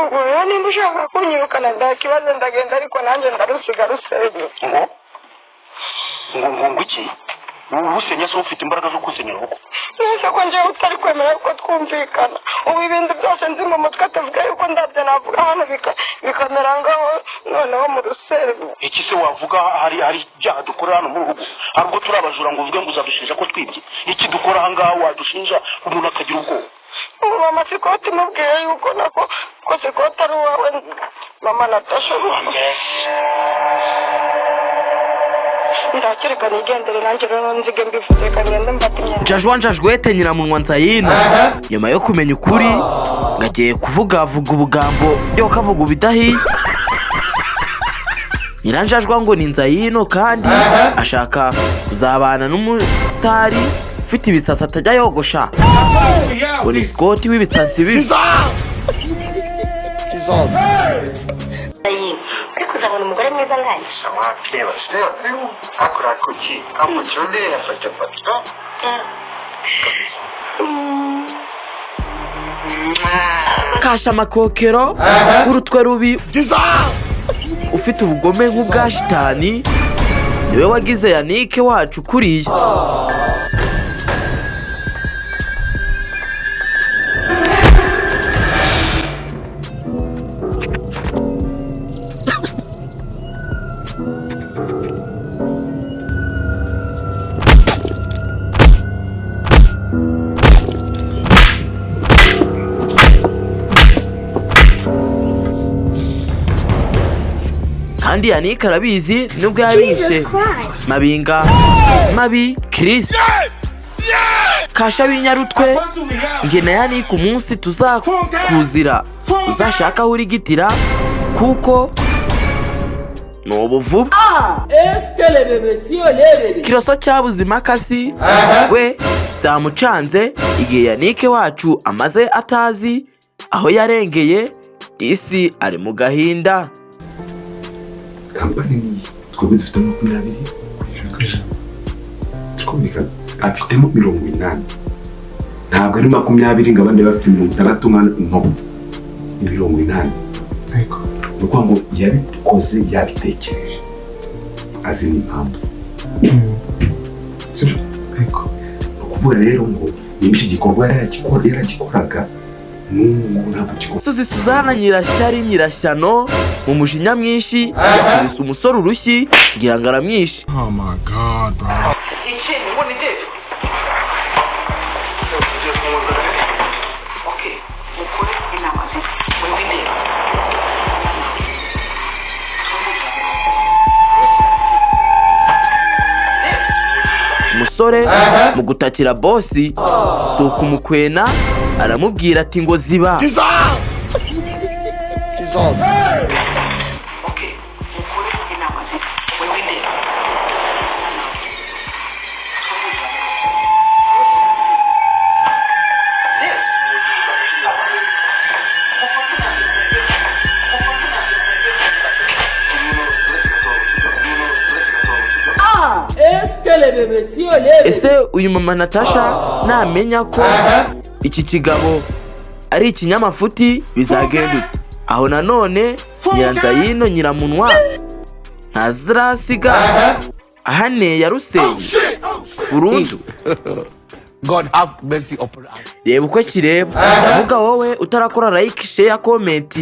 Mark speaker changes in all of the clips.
Speaker 1: Ubwo rero nimba ushaka kunyirukana, nta kibazo, ndagenda, ariko nanjye ndarusiga rusenye.
Speaker 2: Ngo iki? Urusenya se? Ufite imbaraga zo kusenyera urugo?
Speaker 1: Nese ko njyewe utari kwemera ko twumvikana? Ubu ibintu byose nzi mu mutwe, tuvuga yuko ndabyo navuga hano bikamera ngaho noneho mu rusengero.
Speaker 2: Iki se wavuga? Hari ibyaha dukora hano muri uru rugo? Hari ubwo turi abajura ngo uvuge ngo uzadushinja ko twibye? Iki dukora aha ngaha wadushinja umuntu akagira ubwoba?
Speaker 1: Ubu mama Sikoti mubwiye yuko nako ko Sikoti ari uwawe, mama Natasha, ndakireka nigendere. Nanjye rero nzige mbivuze, kagende mfata imyenda.
Speaker 3: Njajwa njajwete nyiramunwa nzayino, nyuma yo kumenya ukuri ngagiye kuvugavuga ubugambo yo kavuga ubidahiye. Nyiranjajwa ngo ni nzayino, kandi ashaka kuzabana n'umusitari ufite ibisatsi atajya yogosha, ngo ni Sikoti w'ibisatsi bibi.
Speaker 1: Ariko uzabona umugore mwiza nkanjye.
Speaker 4: Reba, reba akora kuki amucunde afata foto.
Speaker 3: Kasha amakokero w'urutwe rubi, ufite ubugome nk'ubwa shitani, niwe wagize Yanike wacu kuriya. Kandi Yanike arabizi nubwo yabishe mabinga mabi Chris kasha b'inyarutwe. Nge na Yanike, umunsi tuzakuzira uzashaka aho urigitira, kuko ni ubuvuba. Kiroso cyabuze imakasi we byamucanze igihe Yanike wacu amaze atazi aho yarengeye isi, ari mu gahinda.
Speaker 5: Kampani niyi twebwe dufite 20%, twumvikana, afitemo 80. Ntabwo ari 20 ngo abandi bafite 60 nka no ni 80. Ni ukuvuga ngo yabikoze yabitekereje, azi n'impamvu, sibyo? Ni ukuvuga rero ngo niba iki gikorwa yaragikoraga, n'ubu ntabwo gikorwa.
Speaker 3: Suzi Suzana nyirashyari nyirashyano, mu mujinya mwinshi yakubise umusore urushyi ngira ngo aramwishe.
Speaker 6: Oh my God, bro.
Speaker 3: Umusore mu gutakira bosi si ukumukwena, aramubwira ati ngo ziba. Ese uyu mama Natasha namenya ko iki kigabo ari ikinyamafuti bizagenda ute? Aho nanone nyiranzayino nyiramunwa ntazirasiga ahane yarusenye burundu.
Speaker 7: God have mercy upon us.
Speaker 3: Reba uko kireba. Ndavuga wowe utarakora like, share, comment.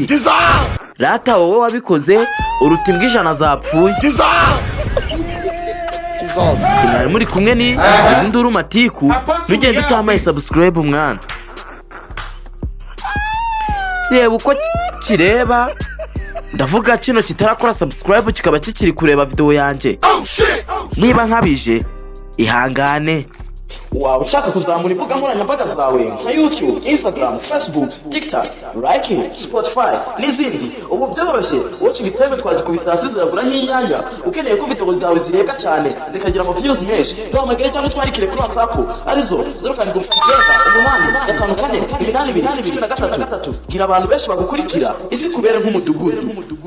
Speaker 3: Rata wowe wabikoze uruta imbwa 100 zapfuye. Mwari muri kumwe ni izi nduru matiku. Ntugende utamaye subscribe, mwana. Reba uko kireba. Ndavuga kino kitarakora subscribe kikaba kikiri kureba video yanjye. Niba nkabije, ihangane.
Speaker 8: Waba ushaka kuzamura imbuga nkoranyambaga zawe nka YouTube, Instagram, Facebook, TikTok, like Spotify n'izindi? Ubu byoroshye, watching time twazikubise hasi ziravura nk'inyanya. Ukeneye ko video zawe zirebwa cyane, zikagira ama views menshi, duhamagare cyangwa twandikire kuri WhatsApp arizo 0798548213. Gira abantu benshi bagukurikira, isi kubera nk'umudugudu.